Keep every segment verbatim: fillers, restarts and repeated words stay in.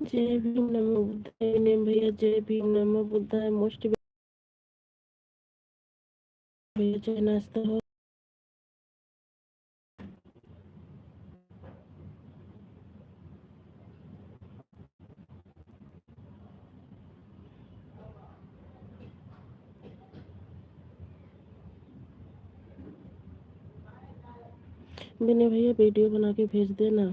जय भीम नमो बुद्धाय, विनय भैया, जय भीम नमो बुद्धाय, most भैया, चाय नाश्ता हो। विनय भैया, वीडियो बना के भेज देना।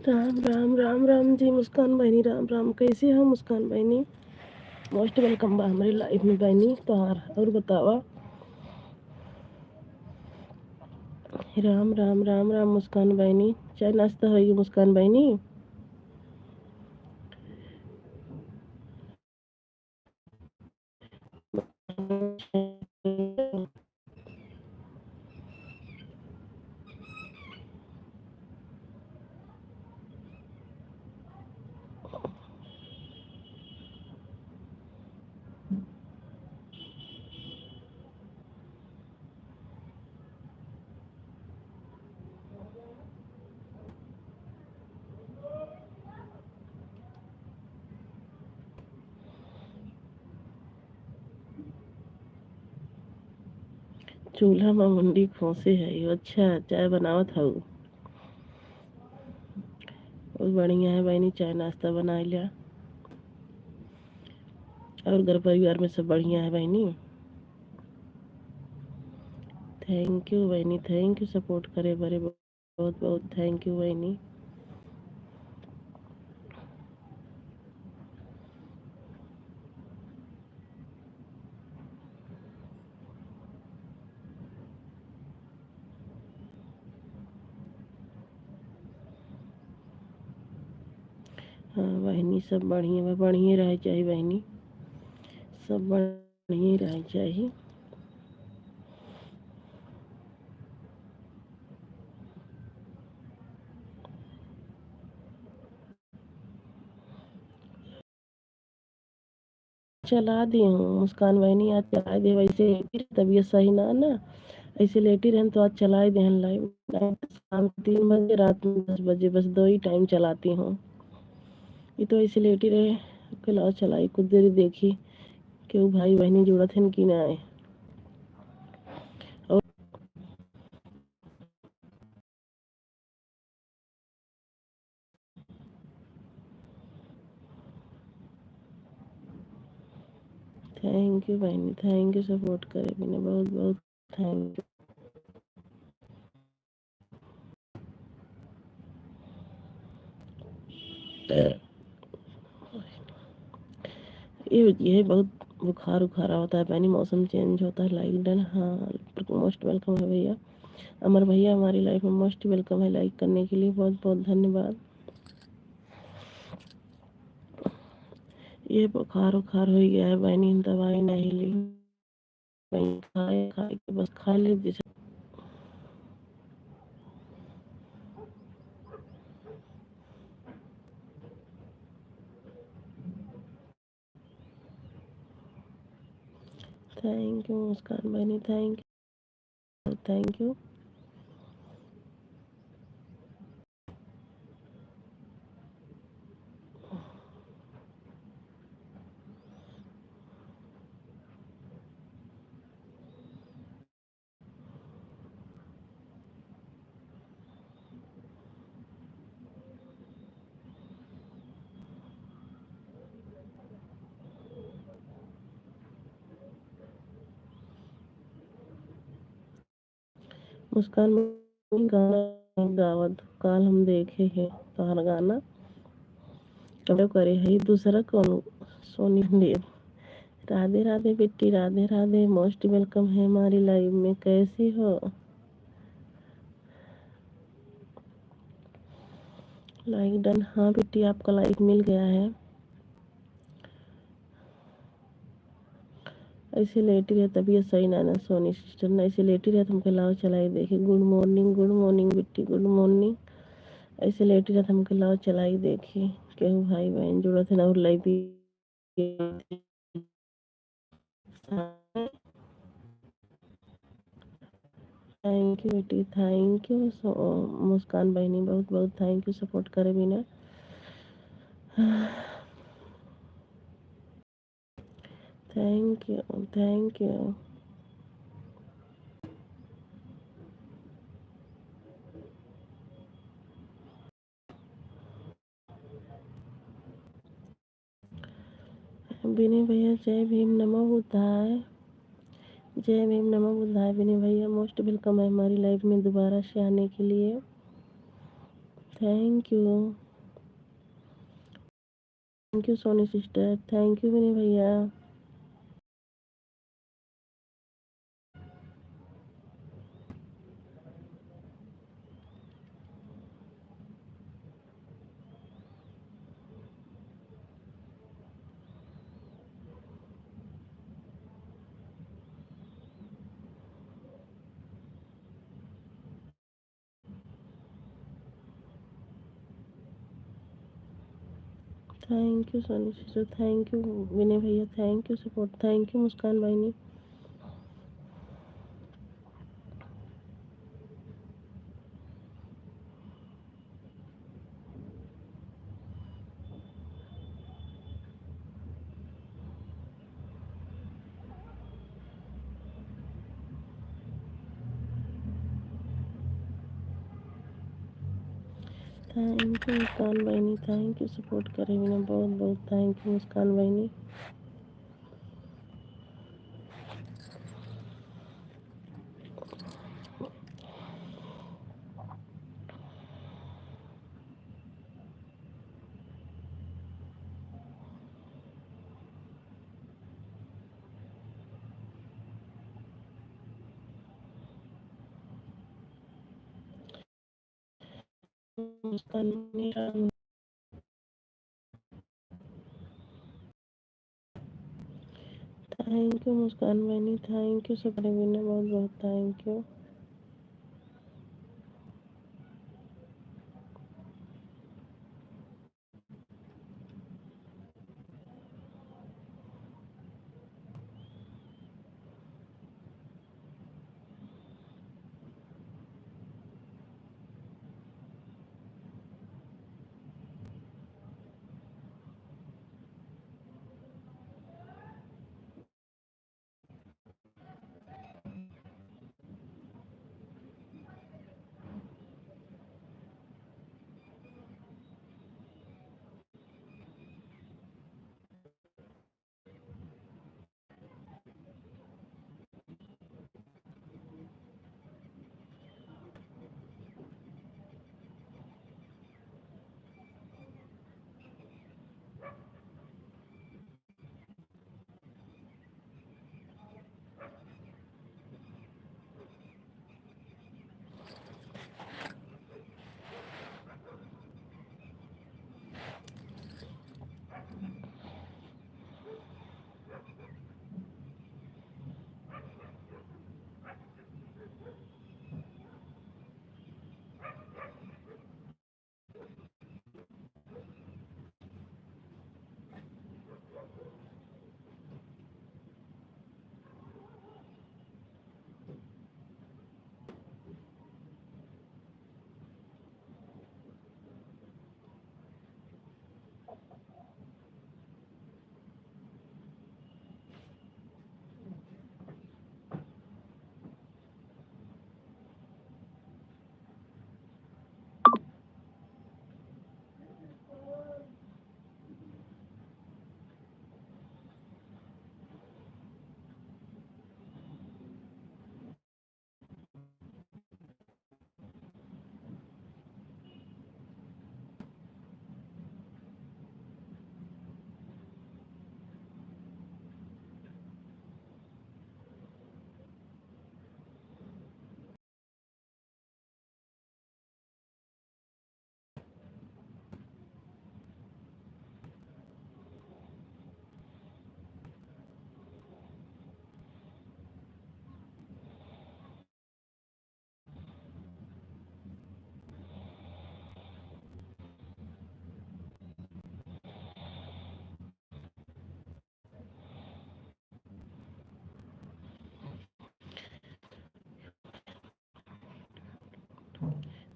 राम, राम, राम, राम जी मुस्कान बहिनी, राम, राम। कैसे हो मुस्कान बहिनी? Most welcome बा हमरे live में बहिनी तोहार। और बतावा? राम, राम, राम, राम मुस्कान बहिनी। चाय नाश्ता होइगी मुस्कान बहिनी? चूल्हा में मुंडी खोसे है। अच्छा, चाय बनावत हऊ। बहुत बढ़िया है बहिनी, चाय नाश्ता बनाइ ल्या। और घर परिवार में सब बढ़िया है बहिनी? Thank you बहिनी, thank you support करे बरे, बहुत बहुत thank you बहिनी। हाँ बहिनी, सब बढ़िया बा, बढ़िया रहे चाही बहिनी, सब बढ़िया रहे चाही। चला दी हूँ मुस्कान बहिनी, आज चला दे, वैसे तबीयत सही ना ना, ऐसे लेटी रहन तो आज चला ही देहन लाइव। शाम के तीन बजे, रात में दस बजे, बस दो ही टाइम चलाती हूँ। ये तो ऐसे लेटी रहे, के लाओ चलाई कुछ देर देखी कि वो भाई बहिनी जुड़त हन कि ना आए। और थैंक यू बहनी, थैंक यू सपोर्ट करे बिना, बहुत बहुत थैंक यू। ये, ये बहुत बुखार उखार होता है बहनी, मौसम चेंज होता है। लाइक डन, हाँ, मोस्ट वेलकम है भैया। अमर भैया हमारी लाइफ में मोस्ट वेलकम है, लाइक करने के लिए बहुत बहुत धन्यवाद। ये बुखार उखार हो गया है बहनी, दवाई नहीं ली, वहीं खाए खाए के बस खा ली जैसे। थैंक यू मुस्कान बहनी, थैंक यू, थैंक यू। मुस्कान गाना गावत, काल हम देखे हैं तोहार गाना। कबो करे है दूसरा कौन सोनी देव। राधे राधे बेटी, राधे राधे, मोस्ट वेलकम है हमारी लाइव में। कैसी हो? लाइक डन, हाँ बेटी, आपका लाइक मिल गया है। ऐसे लेटी रहे, तबीयत सही ना ना सोनी सिस्टर ना, ऐसे लेटी रहे, हमके लाओ चलाई देखी। गुड मॉर्निंग, गुड मॉर्निंग बेटी, गुड मॉर्निंग। ऐसे लेटी रहे, हमके लाओ चलाई देखी, केहू भाई बहन जुड़त है ना, और लाइव भी। थैंक यू बेटी, थैंक यू। सो मुस्कान बहनी, बहुत बहुत थैंक यू सपोर्ट करे बिना। Thank you, thank you. Vinay भैया, जय भीम नमो बुद्धाय। जय भीम नमो बुद्धाय विनय भैया, मोस्ट वेलकम है हमारी लाइव में दोबारा से आने के लिए। Thank you. Thank you Soni sister, thank you Vinay भैया। Thank you Soni sister, thank you Vinay भैया, thank you support, thank you Muskan बहनी। थैंक यू मुस्कान बहनी, थैंक यू सपोर्ट करे बिना, बहुत बहुत थैंक यू मुस्कान बहनी। Thank you मुस्कान बहनी, thank you सबके बीना, बहुत बहुत thank you।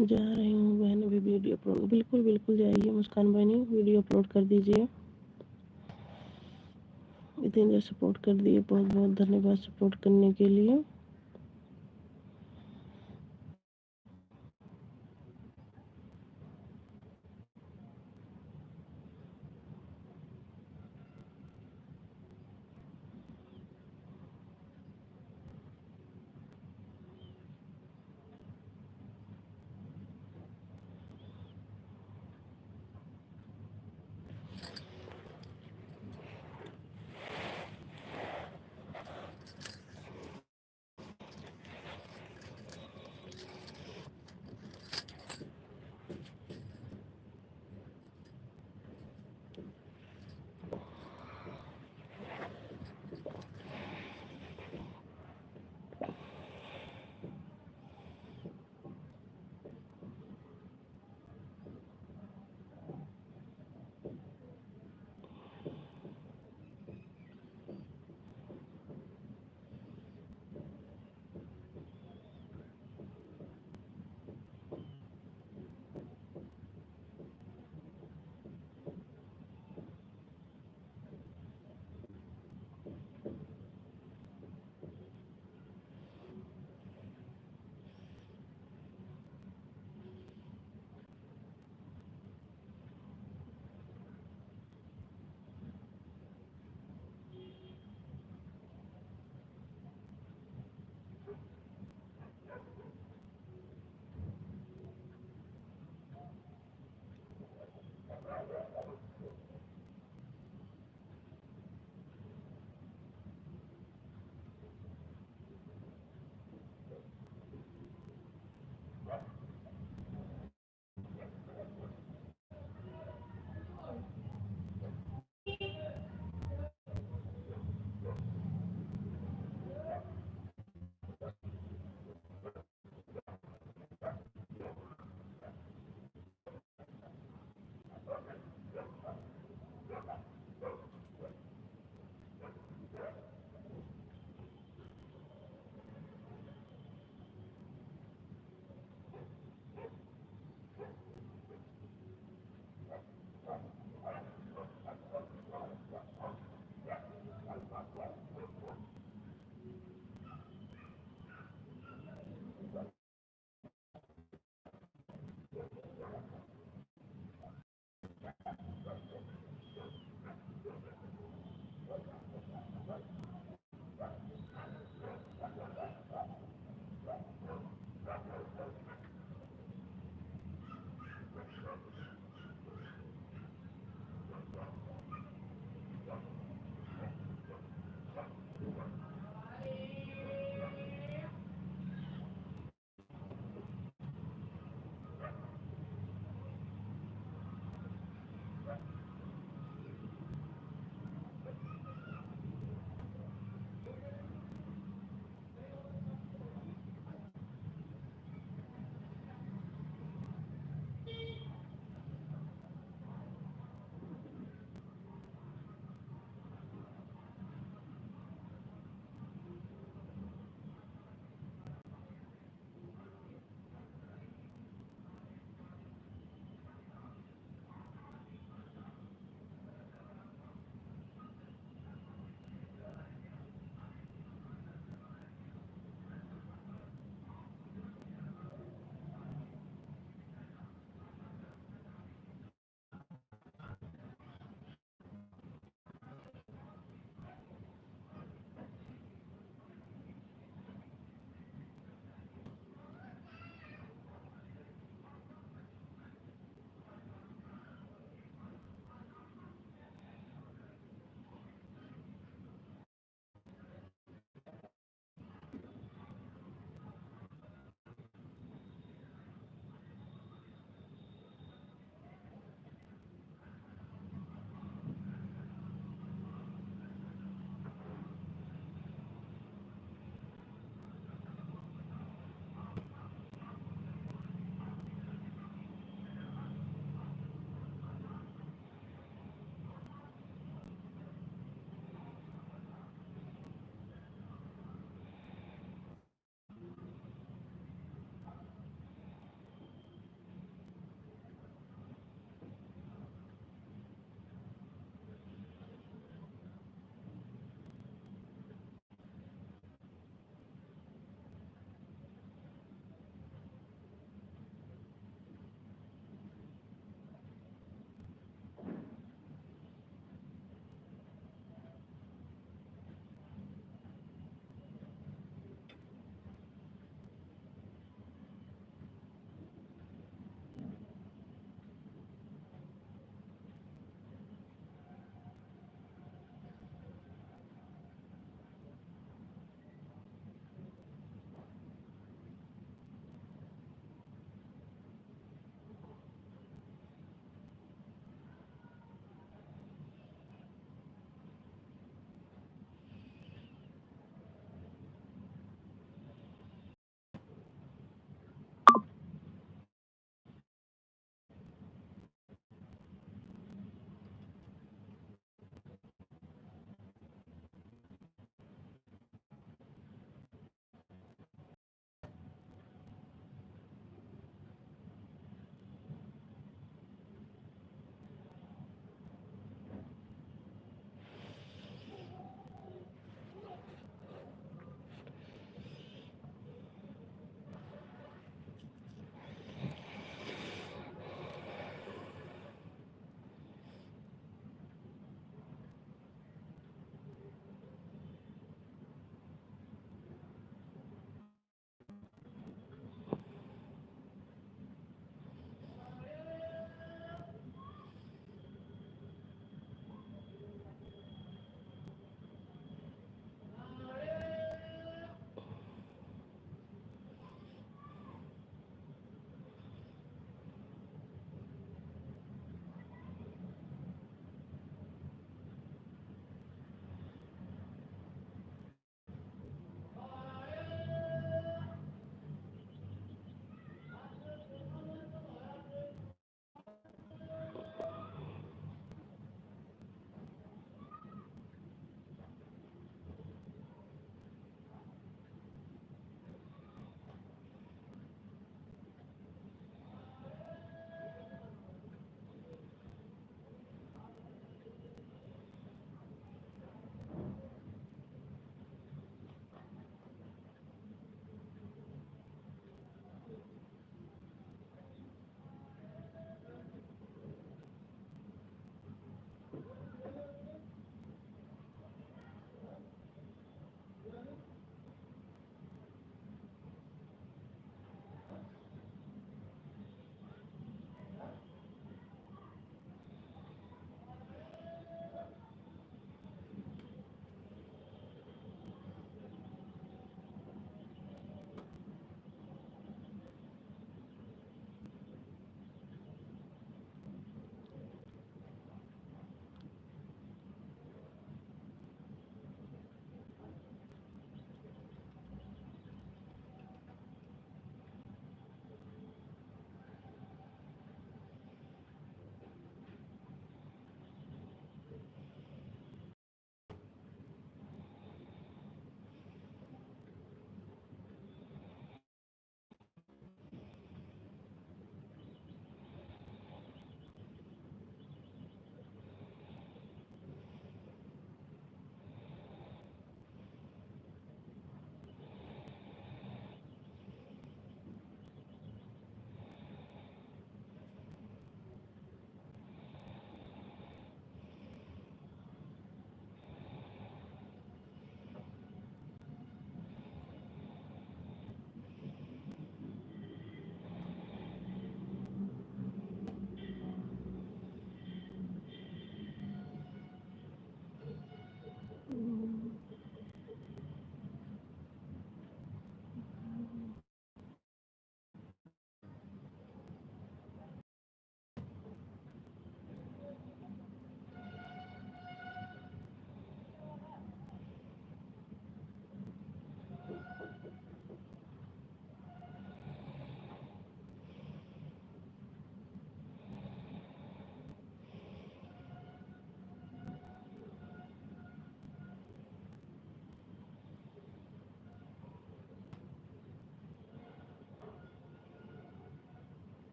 जा रही हूँ बहन, अभी वीडियो अपलोड। बिल्कुल, बिल्कुल जाइए मुस्कान बहनी, वीडियो अपलोड कर दीजिए। इतनी देर सपोर्ट कर दिए, बहुत बहुत धन्यवाद सपोर्ट करने के लिए।